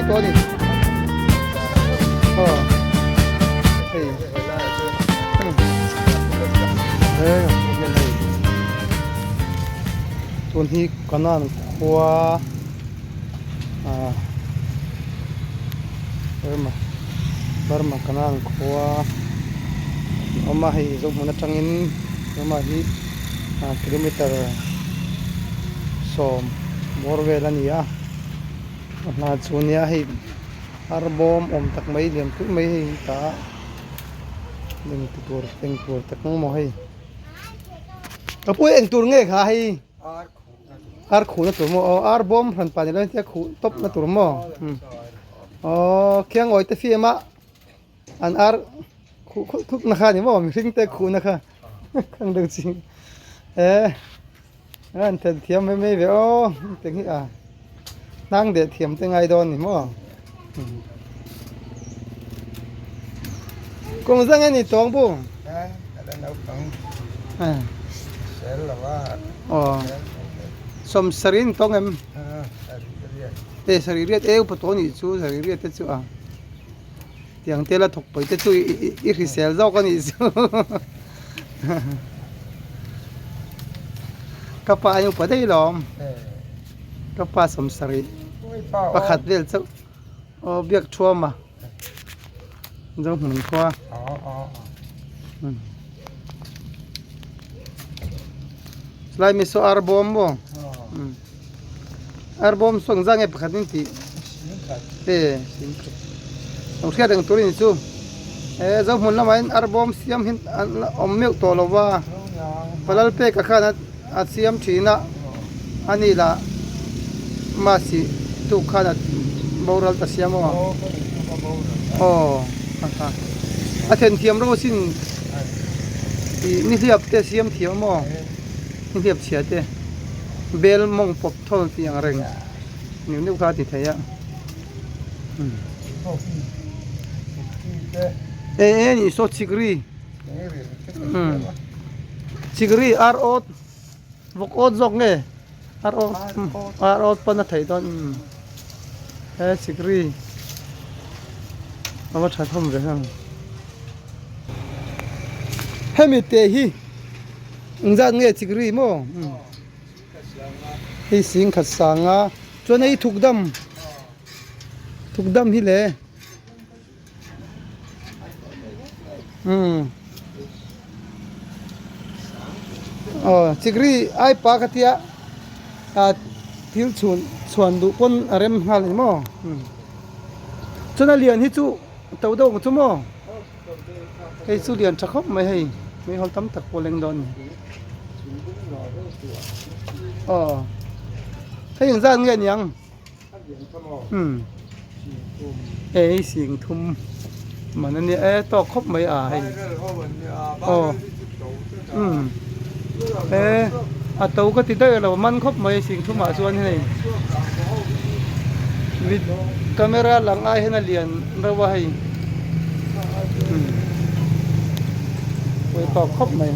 mai tawh a ni. Aw hei tun hi Kanan khua ah Burma Burma Kanan khua a awm a hei Zohmun atangin Burma hi ah kilometer sawm bawr vel a ni a a hna chu nia hei ar bawm awm tak mai lian pui mai hei tah eng ti tur eng tur tak maw hei ka pu eng tur nge kha hei ar khuh na tur maw aw ar bawm hran pa ni lo tia khuh tawp na tur maw aw khiangawi te fiam a an ar khuh khut khut na kha ni maw mihring te khuh na kha khang deuh chi e an then thiam mai mai ve aw teng hi a hnang deh thiam te ngai dawn ni maw kawng zang a ni tawng bu aw sawm sarih ni tawng em e sarih riat e upa tawh a nih chu sarih riat te chu a. Tiang te la thawk pawi te chu i hrisel zawk a nih chu ka pa a upa daih lawm ka pa sawmsarih pakhat vel chauh aw biak thuam a Zohmun khua chulai mi saw ar bawm maw ar bawm saw engzah nge pakhat in tih e lo hriat ang tur a ni chu he Zohmun lamah hian ar bawm siam hi an la awm meuh tawh lo va Palal peka khan a siam thin a ani lah mahse tuk khan a boral ta sia maw aw a then thiam ro sin ih nihliap te siam thiam maw nihliap chhia te bel mawng pawp thawl tih ang reng neuh neuh kha a ti thei a e e nih saw chikri chikri ar awt vawk awt zawk nge ar awt ar awt pawn a theih dawn he chikri a va tha thawm ve hang hemi te hi engzat nge chikri maw. Hei sing khat sang a chuan hei thuk dam thuk dam hi le umm aw chikri ai pa kha tia ah thil chhun chhuan duh pawn a rem nghal a ni maw chuan a lian hi chu to deuh ang chu maw. Hei chu lian tha khawp mai hei meihawl tam tak pawh a leng dawn a ni aw hei engzat nge niang umm hei sing thum man a nia e tawk khawp mai a hei aw umm he a to ka ti daih lo man khawp mai sing thum ah chuan hei mit camera lang ai hian a lian reuh a hei umm pawi tawk khawp mai.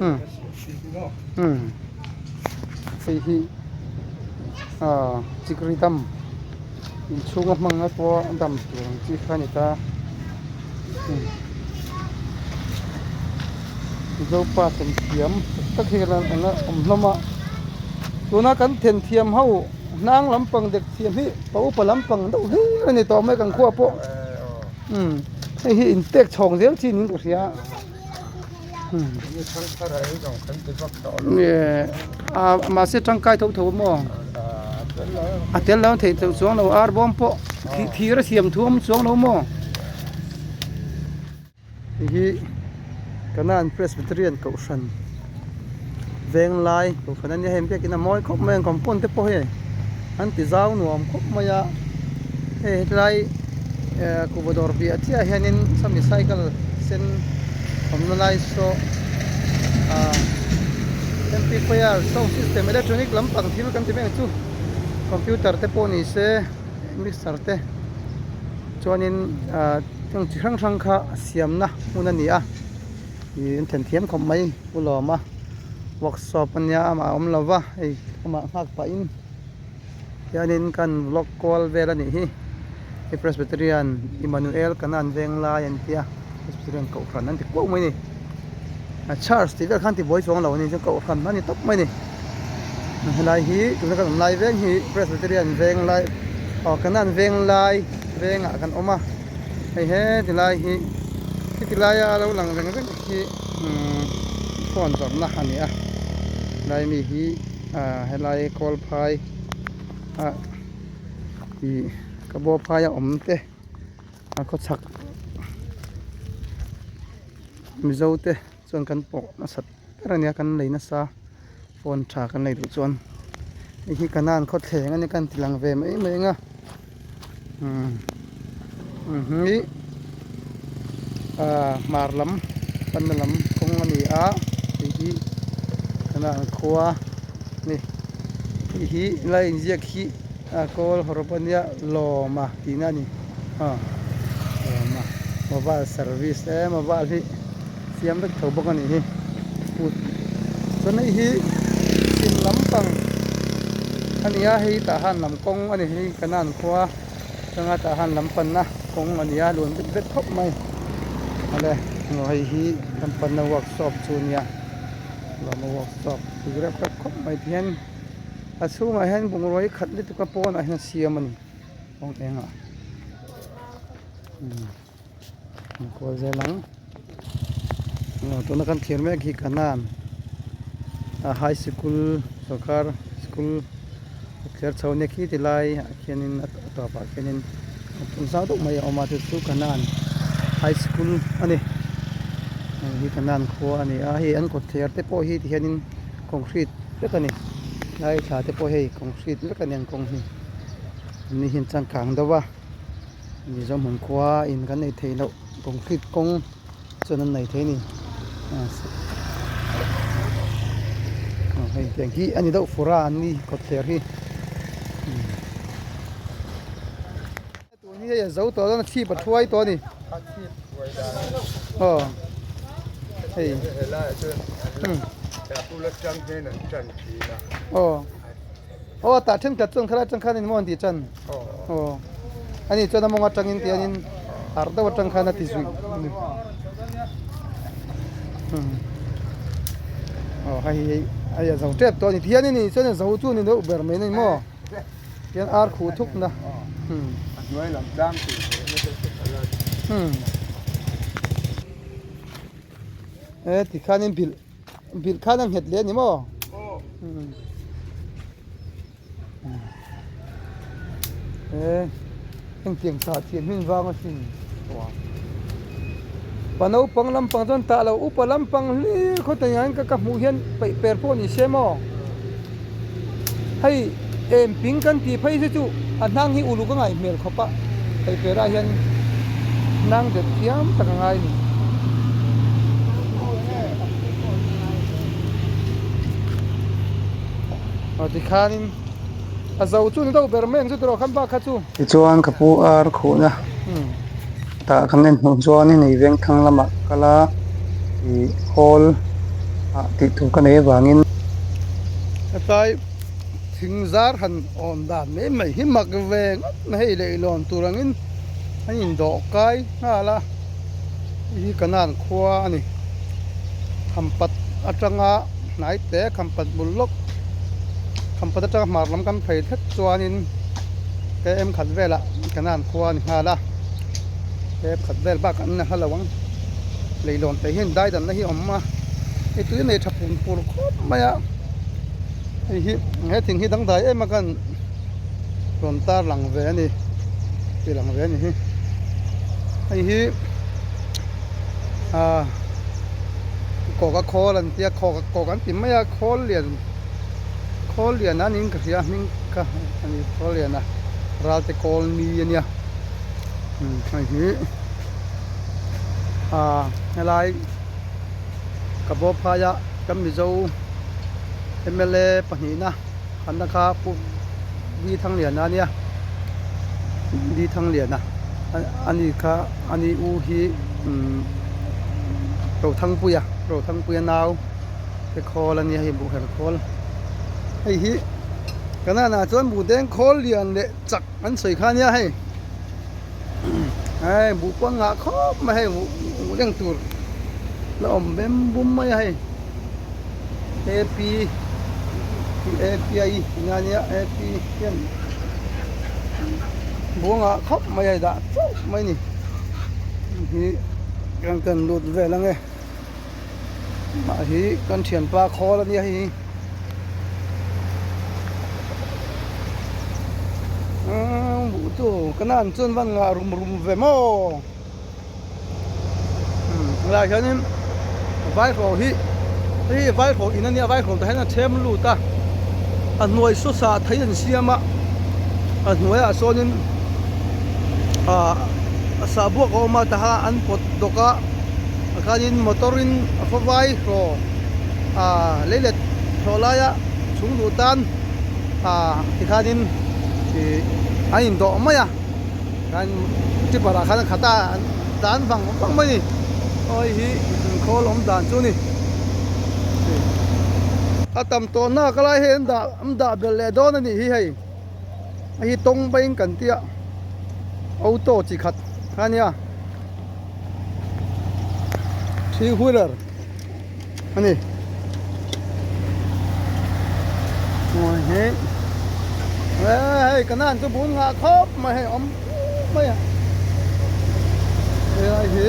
Umm umm hei hi ah chikri dam. Inchhunga hmang a pawh a dam tur ang chi kha a ni ta. Zopa themthiam tak tak hi an la awm hlawm a. Tuna kan themthiam ho hnang lampang dek thiam hi pa upa lampang deuh hlir a ni tawh mai kan khua pawh. Hei hi inpek chhawng zel chi niin ka hria. Mahse tangkai tho tho maw a tel lo theih teuh chuang lo ar bawm pawh thir a siam thu awm chuang lo maw hei hi Kanan Presbyterian kohhran venglai kohhran a nia hei biakin a mawi khawp mai a compound te pawh hei an ti zau nuam khawp mai a hei hetlai kuhva dawr piah chiah hianin sawmi cycle sen awmna lai saw ah amplifier sound system electronic lampang thil kan ti mai ang chu computer te pawh ni se mixer te chuanin ah chung chi hrang hrang kha a siamna hmun a ni a ih an thenthiam khawp mai pu lawma. Workshop a nia amah a awm lo va hei amah nghak pahin hianin kan vlog kual vel a nih hi hei Presbyterian Emmanuel Kanan Venglai an tia Presbyterian kohhran an ti kuau mai a ni a church tih vel khan ti buai chuang lo a ni chuan kohhran a ni tawp mai a ni helai hi tuna kan awm lai veng hi Presbyterian Venglai aw Kanan Venglai vengah kan awm a hei heti lai hi heti laia a lo lang reng reng hi umm phone zawrhna a ni a helai mi hi ah helai kawl phai ah ih ka bawr phaia awm te a khawchhak mizo te chuan kan pawh nasat ber a nia kan lei nasa phone tha kan lei duh chuan hei hi kanan khawthleng a nia kan ti lang ve mai mai ang a umm hi ah hmar lam panna lam kawng a ni a hei hi kanan khua a ni hei hi lai inziak hi a kawl hawrawp a nia lawma tihna a ni aw lawma mobile service e mobile hi. Siam vek tho bawk a nih hi kut chuan hei hi chhim lampang a ni a hei tah han lam kawng a ni hei kanan khua atanga tah han lam panna kawng a ni a lun vek vek khawp mai awle maw hei hi kan panna workshop chu a nia lawma workshop tui rep rep khawp mai ti hian a chhungah hian bungrua hi khat lutuk a pawnah hian a siam a ni kawng engah umm. An kual zel ang tuna kan thlir mek hi kanan a high sikul sorkar sikul a thler chho nia khi ti lai ah khianin a tawpah khianin thung zau deuh mai a awm a chu chu kanan high sikul a ni hei hi kanan khua a ni a hei an kawt thler te pawh hi ti hianin concrete vek a ni lai thla te pawh hei concrete vek a ni an kawng hi an ni hian changkang deuh a. Mizo hmun khua in kan nei theih loh concrete kawng chuan an nei thei a ni hei tiang hi a ni deuh fur a an ni kawtthler hi tun hi hei a zo tawh dawn a chhip a thuai tawh a ni aw hei aw. Aw tah thenkhat chuan khalai atang khan engmaw an tih chan aw ani chuan a mawng atangin tianin harh deuh atang khan a ti zuih a ni aw hei hi hei a zo tep tawh a ni tihian ani chuan a zo chu a ni deuh ber mai a ni maw tihian ar khuh thuk na e tikhanin bilh Bilh khan a nghet leh a ni maw? E engtiang tah thiam hi an vang asin pa naupang lampang chuan tah loh upa lampang hlir khaw tah hian ka hmuh hian peih per pawh ni se maw hei em ping kan tih phei hi chu a hnang hi uluk a ngaih hmel khawp a peih perah hian hnang deuh thiam tak a ngai a ni. Aw tikhanin a zo chu ni deuh ber mai ang chu tiraw khan bak kha chu. Tichuan ka pu ar khuhna tah kan en hmuh chuanin ei veng thlang lamah kal a ih khawl ah tih tur ka nei avangin. Hetlai thing zar han awm dan mai mai hi mak ve ngawt mai hei leihlawn tur angin an indawh kai nghal a hei hi kanan khua a ni khampat atanga hnai te khampat bul lawk khampat atanga hmar lam kan phei thlek chuanin km khat velah kanan khua a ni nghal a km khat vel bak an la hla lo ang leihlawn te hian dai danna hi a awm a hei tui a nei tha pum pur khawp mai a hei hi he thing hi dangdai em a kan rawn tar lang ve a ni ti lang ve a ni hi hei hi ah kawk a khawl an tia kawk kawk an ti mai a khawl lian khawl lian a niin ka hria a hming kha a ni khawl lian a ralte kawl ni a nia umm hei hi ah helai ka bawp phaia kan mizo M_L_A pahnihna. Khanna kha Pu Di Thangliana a nia, Di Thangliana a ni kha a ni u hi umm Rothangpuia Rothangpuia nau Te khawl a nia hei buh her khawl hei hi kan anah chuan buh deng khawl lian leh chak an sawi kha nia hei hei buh pawh an ngah khawp mai hei buh buh deng tur la awm bem bum mai a hei A P A P I nia nia A P hian buh a ngah khawp mai a hei dah chauh mai a ni hi kan kan lut vel ang e. Mah hi kan thianpa khawl a nia hei hi umm buh chu ka nan chuan van ngah rum rum ve maw umm helaiah hianin vaihlo hi hei hi vaihlo in a nia vaihlo tah hian a them lut a a hnuai saw sah thei an siam a a hnuaiah sawnin ah sah buak a awm a taha an pawt dawk a. Khanin motor in a fa vai hlaw ah leilet thlawh laia chhung duh tan ah tikhanin ih an indawh mai a khan tipper ah khan a khat a an tlan vang vang mai a ni aw hei hi khawl awm dan chu a ni a tam tawh nak a lai hei an dah an dah belh leh dawn a nih hi hei hei hi tawng paiin kan tia auto chi khat kha ania. Three wheeler a ni aw hi hei ka nan chu bul nghah khawp mai hei awm mai a helai hi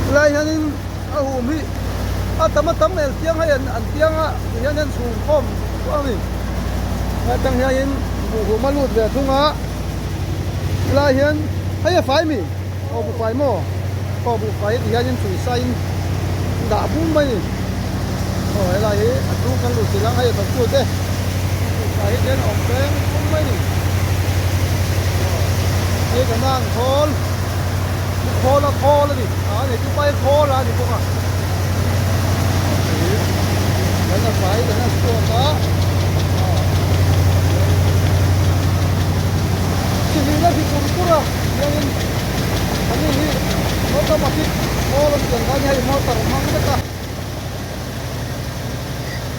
helai hianin a hum hi a tam a tam hmel chiang hei an piang a tihian an chhung khawm a ni atang hianin buhhum a lut ve thung a. Helai hian hei a fai mi aw buhfai maw aw buhfai ti hianin chui sain an dah bum mai a ni aw helai hi a chhung kan luh chilh ang hei a thawk tu te buhfai hi hian a awm peng bum mai a ni aw hei ka nan khawl khawl a khawl a ni a ni chu pai khawl a ni bawk a kan a fai kan a chhuak a. Chilina hi kur kur a hianin ani hi automatic khawl an tih ang khan hei motor hmang vek a.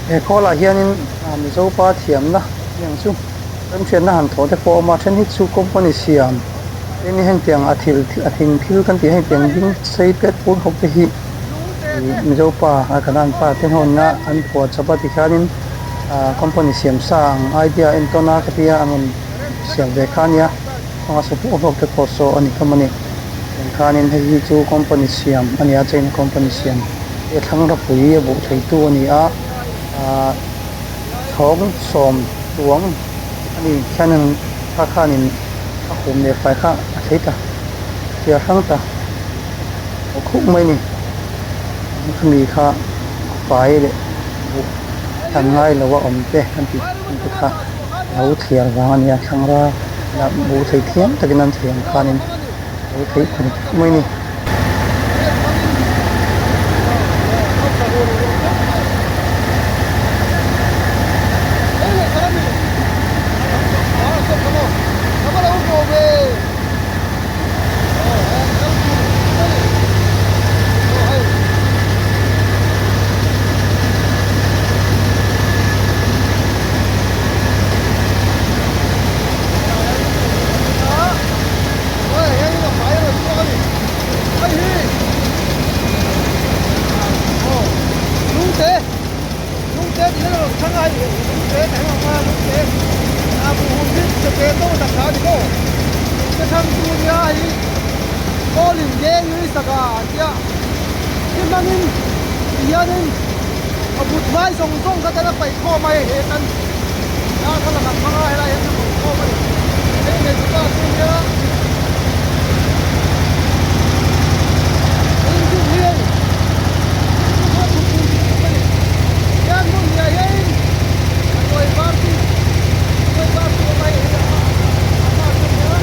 He khawlah hianin Mizo pa thiamna tih ang chu remhriatna han thawh te pawh a awm a, then hi chu company siam eng hengtiang a thil a thing thil kan tih hengtiang ding sei pet pur ho te hi Mizo pa a kanan pa te hawnna an phuah chawp a tikhianin company siam sa ang idea a entawn a ka tia an rawn siam ve kha ania chunga saw pawh hlawk te pawh saw a ni hlawm a ni engkhanin hei hi chu company siam a ni a china company siam he thlangrapui a buh theitu a ni a ahh chhawng sawm chuang a ni khianin kha khanin a hum leh fai kha a thei ta thliar hrang ta aw khup mai a ni khami kha fai leh buh thlan ngai lo a awm te an tih ang te kha a lo thliar vang a nia thlangra lah buh thei thiam takin an thei ang khanin a lo thei khum khawp mai a ni. A but vai zawng zawng kha tan a paih khawm a hei he kan darthlalang an hmang a helai hian a rawn khawm a ni hei hmeichhe pa chu nia in chu hi hei hian hmun hniah hianin a hnuai var chu hnuai var chu awm a hei hei a pa chu nia.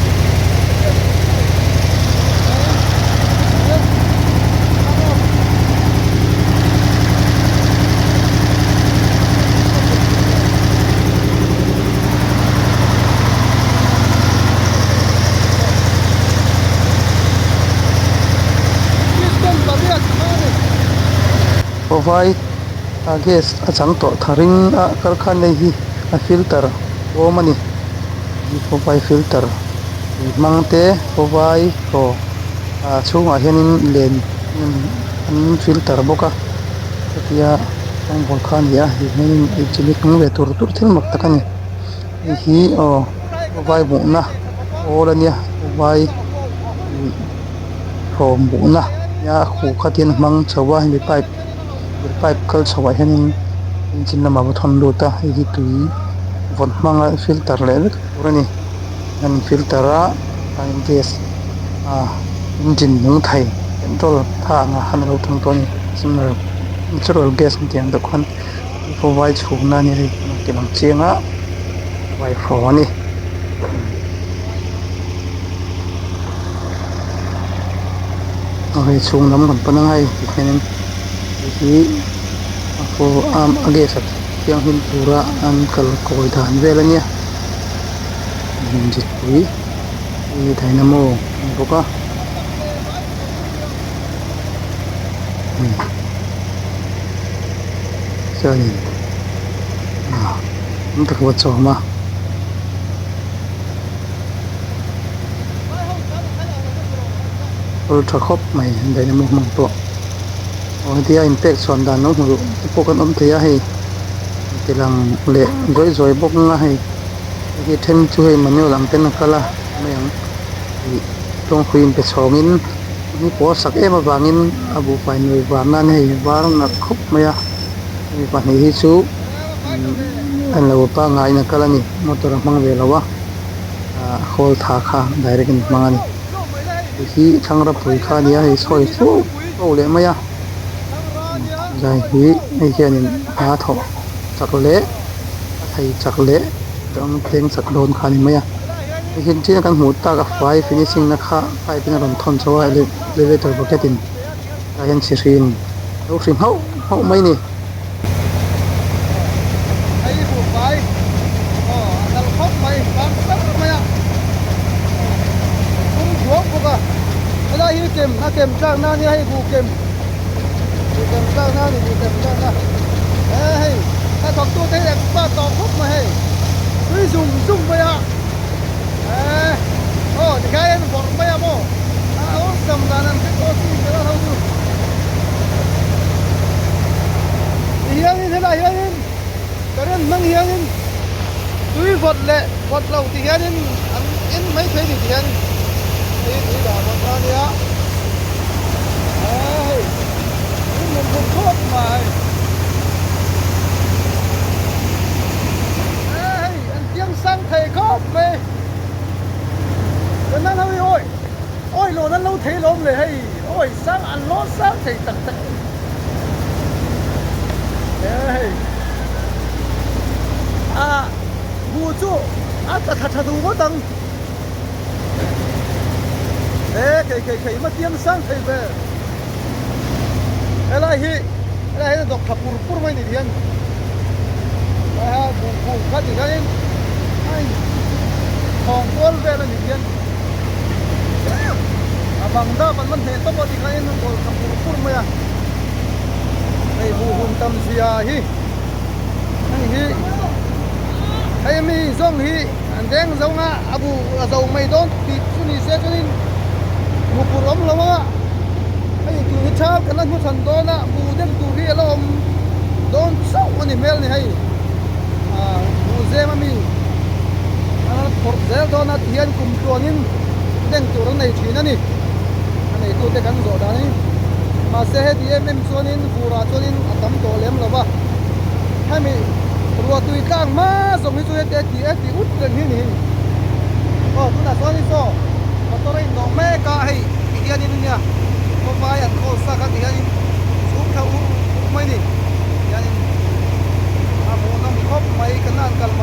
Khawvai ah gas a chang tawh tharin a karkhana hi a filter bawm a ni. Khawvai filter tui hmang te khawvai thaw ah chhungah hianin len an filter bawk a hetia rawngbawl kha a ni a tihianin ei chi hi tung ve tur tur thil mak tak a ni hei hi aw khawvai hmuhna awl a nia khawvai thawm buhna nia a huh kha tin a hmang chho a hemi pipe pipe kal chho ah hianin engine lamah a va thawn lut a hei hi tui vawt hmanga filter leh vek tur a ni an filter a chuanin gas ah engine nung thei petrol tha ang a khan alo tawng tawh a ni natural gas an tih ang deuh khan vai chhumna a ni hei a ti lang chiang a vai hraw a ni. Hei chhung lam kan pan anga hei tikhianin hei hi a a gas a thianghlim tura an kal kawi dan vel a nia zikpui hi dynamo a ni bawk a chuanin ah tam tak a chawm a. Kawr tha khawp mai dynamo hmang pawh aw hetia inpek chhuan dan lo hmu duh te pawh kan awm thei a hei ti lang leh zawi zawi bawk anga hei hei hi then chu hei manual ang ten a kal a mai ang ih tawngpui inpe chhawngin ni pawh a sak em avangin a buhfai nuai var nan hei var nalh khawp mai a hemi pahnih hi chu an lo pangaiin a kal a ni motor a hmang ve lo a ah khawl tha kha direct in hmang a ni hei hi thlangrapui kha a ni a hei sawi fo fo leh mai a zai hi hei hianin hna thawh chak leh a thei chak leh chuan thleng chak dawn kha a ni mai a hei hi ṭin a kan hmuh tak a fai finishing na kha pipe in a rawn thawn chho a elevator bucket in tah hian chhi hrin lo hri nghauh nghauh mai a ni. Hei buhfai aw a nalh khawp mai vang sar mai a thum thuak bawk a helai hi kem a kem tlak na ania hei buh kem buh kem tlak na ani buh kem tlak na e hei a thawk tu te hi expert tawh khawp mai hei tui zum zum mai a e aw tikhian an vawrh mai a maw a awlsam dan an hre tawh si tel a ho chu. Tihianin helai hianin current hmang hianin tui vawt leh vawt lo ti hianin an en mai thei ni tihian hei tui dah vawt na ania hei tui mum mum khawp mai hei an tiang sang thei khawp mai kan nan ho hi awi awi lawn an lo thei lawm le hei. Awi sang an lawn sang thei tak tak a ni. Hei a buh chu a tla tha tha duh ngawt ang. He khei khei khei ma tiang sang thei ve. Helai hi helai hian a dawk tha pur pur mai ni hian. Helai ha buh kung kha ti hianin a in thawng kual vel a ni hian. A bang dap an la hneh tawp a tikha in a kawlh tha pur pur mai a hei buh hun tam zia hi hei hi hei mi zawng hi an deng zawng a a buh a zo mai dawn tih chu ni se chuanin hmu pur awm lo a hei tun hi thal kan la hnu chhan dawn a buh deuh tur hi a la awm dawn chauh a ni hmel ni hei ah buh zem a mi. A phawrh zel dawn a tihian kum tluanin deng tur an nei thin a ni. A neitute kan zawh dan hi. Mahse heti em em chuanin vurah chuanin a tam tawh lem lo va. Hemi ruah tui tlang hma zawng hi chu heti a ti a ti ut reng hi ni. Aw tunah chuan hi saw motor a indawh mek a hei tihianin ania khawvai an khawl sak a tihianin chhum thla ur ur mai ni. Tihianin a hmuhnawm khawp mai kan an kal mai.